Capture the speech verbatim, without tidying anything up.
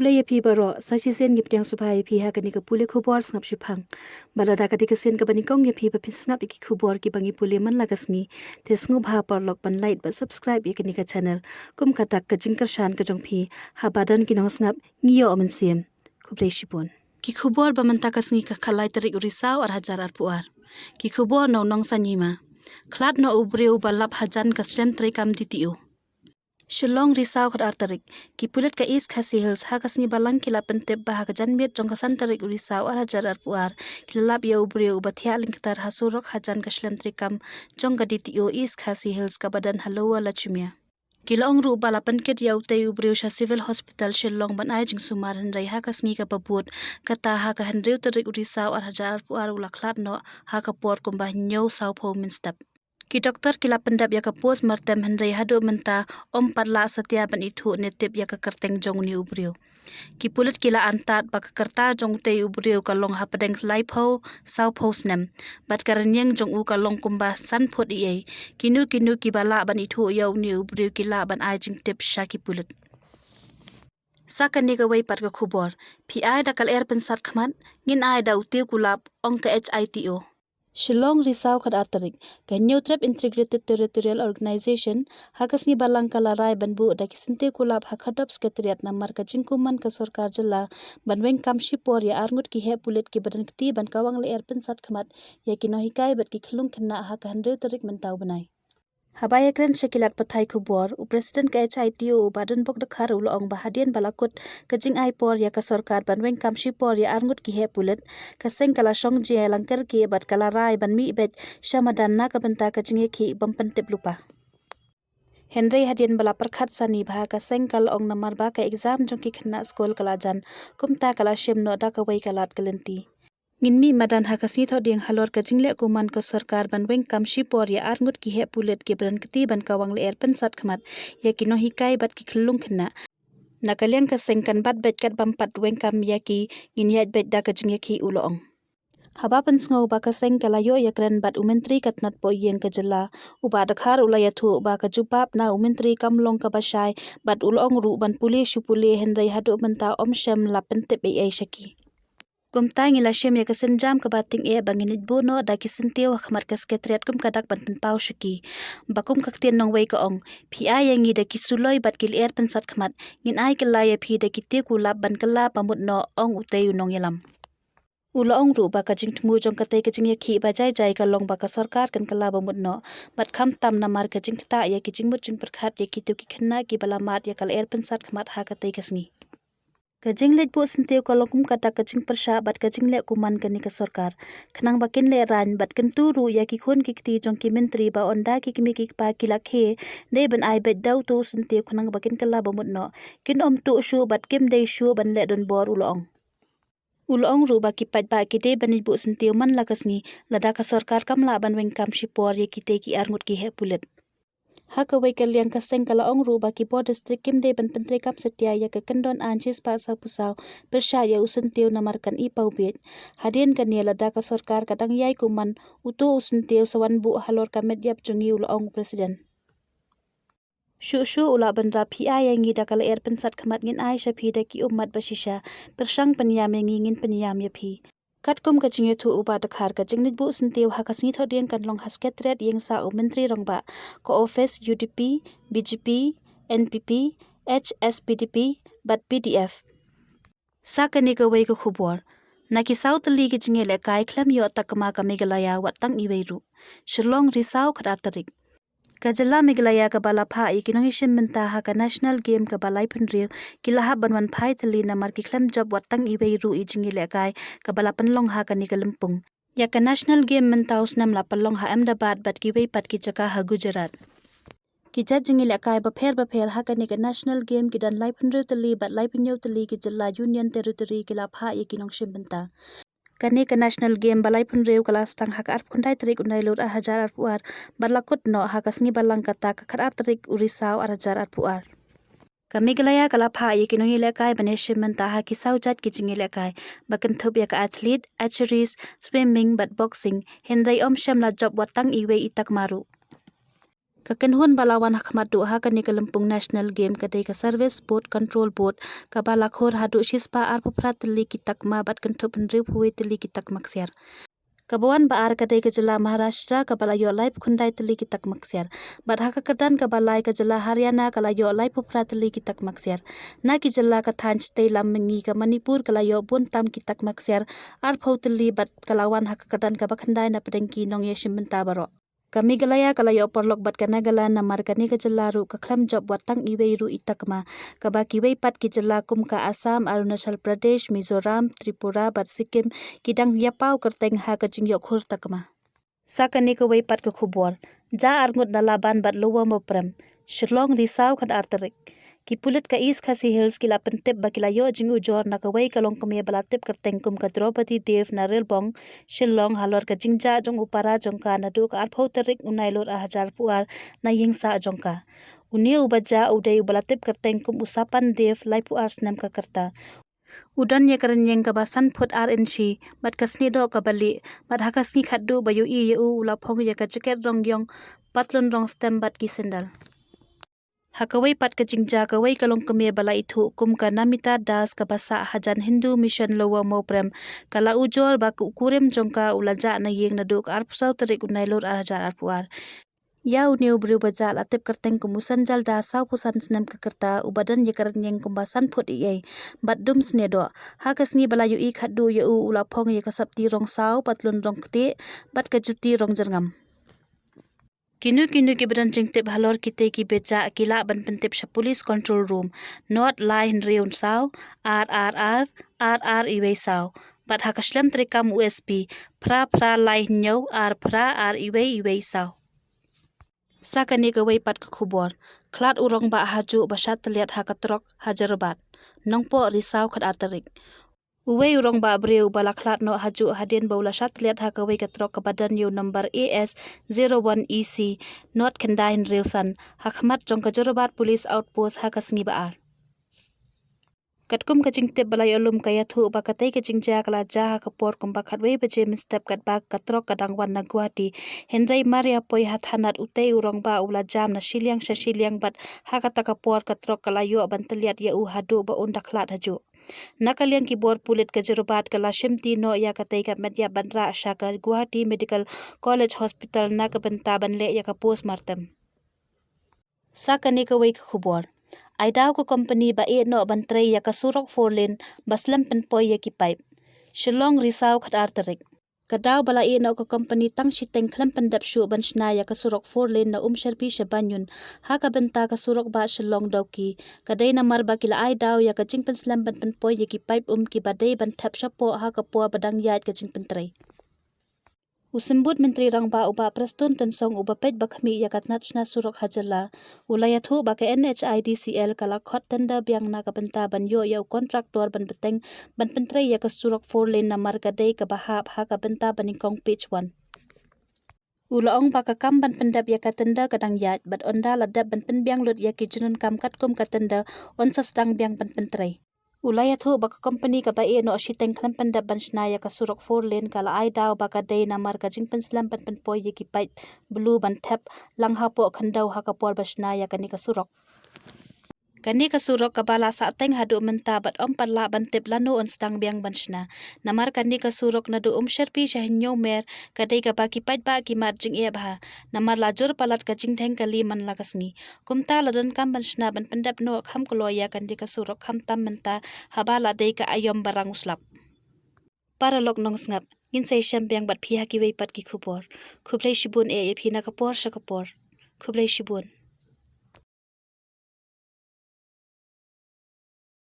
Khublei ïa phi baroh, sa shisien ngi pdiang sngewbha ïa phi ha kane ka pule khubor sngap shiphang. Bad lada ka dei ka sien kaba nyngkong ïa phi ba phin sngap ïa ki khubor kiba ngi pule man la ka sngi, te sngewbha paralok ban like bad subscribe ïa kane ka channel, kum ka dak ka jingkyrshan ka jong phi, haba don ki nongsngap ngi ïoh mynsiem. Khublei shibun. Ki khubor ba mynta ka sngi ka khatlai tarik u Risaw ar hajar arphew ar. Ki khubor na u Nongsaiñ Hima. Khlad noh u briew ba lap hajan ka slem treikam D T O. Shillong, Risaw khatar tarik. Ki pulit ka East Khasi Hills ha ka sngi Balang ki la pyntip ba ha ka janmiet jong ka san tarik u Risaw ar hajar arphew ar, ki la lap ïa u briew uba thiah lyngktar ha surok hajan ka slem treikam jong ka D T O East Khasi Hills kaba don ha Lower Lachumia. Ki la ong ruh ba la pynkit ïa utei u briew sha Civil Hospital Shillong ban ai jingsumar, hynrei ha ka sngi kaba bud, kata ha ka hynriew tarik u Risaw ar hajar arphew ar u la khlad noh ha ka por kumba hynñiew sawphew mynstep. Ki doktor ki la pyndep ïa ka postmortem, hynrei haduh mynta ym pat lah satia ban ithuh ne tip ïa ka kyrteng jong une u briew. Ki pulit ki la antad ba ka rta jong utei u briew ka long hapdeng laiphew sawphew snem, bad ka rynïeng jong u ka long kumba san phut eiei. Kino kino kiba lah ban ithuh ïa une u briew ki lah ban ai jingtip sha ki pulit. Sa kane kawei pat ka khubor. Phi ai da ka lyer pynsat khmat, ngin ai da u tiew kulap, ong ka H I T O. Shillong, Risaw khatar tarik. Ka Hynñiewtrep Integrated Territorial Organization ha ka sngi Balang ka la rai ban buh da ki syntiew kulap ha Khadop Secretariat namar ka jingkuman ka sorkar jylla ban weng kam shipor ïa arngut ki heh pulit kiba don kti ban kawang lyer pynsat khmat ïa ki nonghikai bad ki khyllung khynnah ha ka hynriew tarik mynta u bnai. Haba ïakren sha ki lad pathai khubor, u President ka H I T O u Bah Donbok Dkhar u la ong ba hadien ba la kut ka jingai por ïa ka sorkar ban weng kam shipor ïa arngut ki heh pulit, ka seng ka la shong jingïalang kyrkieh bad ka la rai ban mih beit sha madan na ka bynta ka jingïakhih bym pyntip lypa. Hynrei hadien ba la pyrkhat sani bha, ka seng ka la ong namar ba ka exam jong ki khynnah skul ka la jan, kumta ka la shim noh da kawei ka lad ka lynti. Ngin mih madan ha ka sngi Thohdieng halor ka jingleh kuman ka sorkar ban weng kam shipor ïa arngut ki heh pulit kiba don kti ban kawang lyer pynsat khmat ïa ki nonghikai bad ki khyllung khynnah. Na ka liang ka seng kan bat beit katba ym pat weng kam ïa ki, ngin ïaid beit da ka jingïakhih, u la ong. Haba pynsngew ba ka seng ka la ïoh ïakren bad u Myntri ka tnat poh ïing ka jylla, u Bah Dkhar u la ïathuh ba ka jubab na u Myntri kam long kaba shai, bad u la ong ruh ban pule shu pule, hynrei haduh mynta ym shym la pyntip ei ei sha ki. Kumta ngi la shim ïa ka sienjam kaba tyngeh ba ngin leit buh noh da ki syntiew ha khmat ka Secretariat kum ka dak ban pynpaw sha ki. Ba kum ka ktien nongwei ka ong, phi ai ïa ngi da ki suloi bad ki lyer pynsat khmat, ngin ai kylla ïa phi da ki tiew kulap ban kylla ba mut noh, ong utei u nongïalam. U la ong ruh ba ka jingthmu jong katei ka jingïakhih ba jai jai ka long ba ka sorkar kan kylla ba mut noh, bad khamtam namar ka jingktah ïa ki jingmut jingpyrkhat ïa kito ki khynnah kiba la mad ïa ka lyer pynsat khmat ha katei ka sngi. Ka jingleit buh syntiew ka long kum ka dak ka jingpyrshah bad ka jingleh kuman kane ka sorkar, khnang ba kin lehraiñ bad kyntu ruh ïa ki khun ki kti jong ki Myntri ba ynda ki kmie ki kpa ki la khie, dei ban ai beit da uto u syntiew khnang ba kin kylla ba mut noh, kin ym tuh shuh bad kim dei shuh ban leh donbor, u la ong. U la ong ruh ba ki paidbah ki dei ban leit buh syntiew man la ka sngi, lada ka sorkar kam lah ban weng kam shipor ïa kitei ki arngut ki heh pulit. Ha kawei ka liang ka seng ka la ong ruh ba ki bor district kim dei ban pyntreikam satia ïa ka kyndon aiñ shispah sawphew saw pyrshah ïa u syntiew namar kan i paw bieit. Hadien kane lada ka sorkar ka dang ïai kuman uto u syntiew sa wan buh halor ka met ïap jong ngi, u la ong u President. Shuh shuh u la bynrap, phi ai ïa ngi da ka lyer pynsat khmat, ngin ai sha phi da ki ummat ba shisha, pyrshang pynïam ïa ngi, ngin pynïam ïa phi. Katkum ka jingïathuh u Bah Dkhar, ka jingleit buh syntiew ha ka sngi Thohdieng kan long ha Secretariat, ïing sah u Myntri Rangbah, ka office U D P, B J P, N P P, H S P D P bad P D F. Sa kane kawei ka khubor. Na ki saw tylli ki jingïalehkai khlem ïoh takma ka Meghalaya wat tang iwei ruh. Shillong, Risaw khatar tarik. Ka jylla Meghalaya kaba la phah ïa ki nongïashim bynta ha ka National Game kaba laiphew hynriew ki la hap ban wan phai thylli namar ki khlem jop wat tang iwei ruh i jingïalehkai kaba la pynlong ha kane ka lympung. Ïa ka National Game mynta u snem la pynlong ha Ahmedabad bad kiwei pat ki jaka ha Gujarat. Ki jait jingïalehkai bapher bapher ha kane ka National Game ki don laiphew hynriew tylli bad laiphew hynñiew tylli ki jylla, Union Territory, ki la phah ïa ki nongshim bynta. Kane ka National Game ba laiphew hynriew ka la sdang ha ka arphew khyndai tarik u Nailur ar hajar arphew ar bad la kut noh ha ka sngi Balang, kata ka khatar tarik u Risaw ar hajar arphew ar. Ka Meghalaya ka la phah ïa ki nongïalehkai ban ïashim bynta ha ki saw jait ki jingïalehkai, ba kynthup ïa ka athlete, archeries, swimming bad boxing, hynrei ym shym la jop wat tang iwei i takma ruh. Ka kynhun ba la wan ha khmat duh ha kane ka lympung National Game ka dei ka Service Boat Control Boat, kaba la khur haduh shispah arphew phra tylli ki takma bad kynthup hynriewphew wei tylli ki takma ksiar. Kaba wan ba ar ka dei ka jylla Maharashtra, kaba la ïoh laiphew khyndai tylli ki takma ksiar. Bad ha ka kyrdan kaba lai, ka jylla Haryana ka la ïoh laiphew phra tylli ki takma ksiar. Na ki jylla ka thaiñ shatei lam mihngi, ka Manipur ka la ïoh bun tam ki takma ksiar, arphew tylli, bad ka la wan ha ka kyrdan kaba khyndai na pdeng ki nongïashim bynta baroh. Ka Meghalaya ka la ïoh paralok bad ka Nagaland, namar kane ka jylla ruh ka khlem jop wat tang iwei ruh i takma, kaba kiwei pat ki jylla kum ka Assam, Arunachal Pradesh, Mizoram, Tripura bad Sikkim ki dang ïa paw kyrteng ha ka jingïoh khur takma. Sa kane kawei pat ka khubor. Ja arngut na Laban bad Lower Mawprem. Shillong, ri saw khatar tarik. Ki pulit ka East Khasi Hills ki la pyntip ba ki la ïoh jingujor na kawei ka longkmie ba la tip kyrteng kum ka Draupadi Dev na Rilbong, Shillong, halor ka jingjah jong u para jong ka naduh ka arphew tarik u Nailur arhajar arphew ar na ïing sah jong ka. Une uba jah u dei uba la tip kyrteng kum u Sapan Dev, laiphew ar snem ka rta. U don ïa ka rynïeng kaba san phut ar inshi, bad ka sniehdoh kaba lieh, bad ha ka sngi khatduh ba ïohi ïa u, u la phong ïa ka jaket rong ïong, patlun rong stem bad ki sendal. Ha kawei pat ka jingjah, kawei ka longkmie ba la ithuh kum ka Namita Das, kaba sah hajan Hindu Mission Lower Mawprem, ka la ujor ba u kurim jong ka u la jah na ïing naduh ka arphew saw tarik u Nailur arhajar arphew ar. Ïa une u briew ba jah la tip kyrteng kum u Sanjal Das, sawphew san snem ka rta, uba don ïa ka rynïeng kumba san phut eiei, bad dum sniehdoh. Ha ka sngi ba la ïohi khatduh ïa u, u la phong ïa ka sopti rong saw, patlun rong ktieh, bad ka juti rong jyrngam. Kino kino kiba don jingtip halor kitei kiba jah ki lah ban pyntip sha Police Control Room, nod lai hynriew saw, ar ar ar, ar ar iwei saw, bad ha ka shlem treikam u S P, phra phra lai hynñiew, ar phra ar iwei iwei saw. Sa kane kawei pat ka khubor. Khlad u rangbah hajuh ba shah tylliat ha ka trok ha Jorabat. Nongpoh, ri saw khatar tarik. Uwei u rangbah briew ba la khlad noh hajuh hadien ba u la shah tylliat ha kawei ka trok kaba don ïa u nombar A S zero one E C nod khyndai hynriew san, ha khmat jong ka Jorabat Police Outpost ha ka sngi ba ar. Katkum ka jingtip ba la ïoh lum, ka ïathuh ba katei ka jingjia ka la jia ha ka por kumba khatwei baje mynstep katba ka trok ka dang wan na Guwahati. Hynrei mar ïa poi ha thanat, utei u rangbah u la jam na shiliang sha shiliang bad ha kata ka por ka trok ka la ïoh ban tylliat ïa u haduh ba un da khlad hajuh. Na ka liang ki bor pulit ka Jorabat ka la shimti noh ïa katei ka metïap ban rah sha ka Guwahati Medical College Hospital na ka bynta ban leh ïa ka postmortem. Sa kane kawei ka khubor. Ai daw ka kompani ba ïeh noh ban trei ïa ka surok four lane ba slem pynpoi ïa ki paip. Shillong, ri saw khatar tarik. Ka daw ba la ïeh noh ka kompani tang shiteng khlem pyndep shuh ban shna ïa ka surok four lane na Umsherpi sha Banyun, ha ka bynta ka surok ba Shillong Dawki, ka dei namar ba ki la ai daw ïa ka jingpynslem ban pynpoi ïa ki paip um kiba dei ban thep shapoh ha ka por ba dang ïaid ka jingpyntrei. U Symbud Myntri Rangbah u Bah Prestone Tynsong uba peit ba khmih ïa ka tnat shna surok ha jylla, u la ïathuh ba ka N H I D C L ka la khot tender biang na ka bynta ban ïoh ïa u kontraktor ban bteng ban pyntrei ïa ka surok four lane namar ka dei kaba hap ha ka bynta ba nyngkong phase one. U la ong ba ka kam ban pyndep ïa ka tender ka dang ïaid bad ynda la dep ban pynbiang lut ïa ki jingdonkam katkum ka tender, yn sa sdang biang ban pyntrei. U la ïathuh ba ka kompani kaba ïeh noh shiteng khlem pyndep ban shna ïa ka surok four lane ka la ai daw ba ka dei namar ka jingpynslem ban pynpoi ïa ki paip blue ban thep lang hapoh khyndew ha ka por ba shna ïa kane ka surok. Kane ka surok kaba la sah teng haduh mynta bad ym pat lah ban tip lano yn sdang biang ban shna. Namar kane ka surok naduh Umsherpi sha Hynñiewmer ka dei kaba ki paidbah ki mad jingeh bha. Namar la jur palat ka jingdheng kali man la ka sngi. Kumta la donkam ban shna ban pyndep noh kham kloi ïa kane ka surok khamtam mynta haba la dei ka aïom ba rang u slap. Paralok nongsngap, ngin sa ïashem biang bad phi ha kiwei pat ki khubor. Khublei shibun, eh ïa phi na ka por sha ka por. Khublei shibun.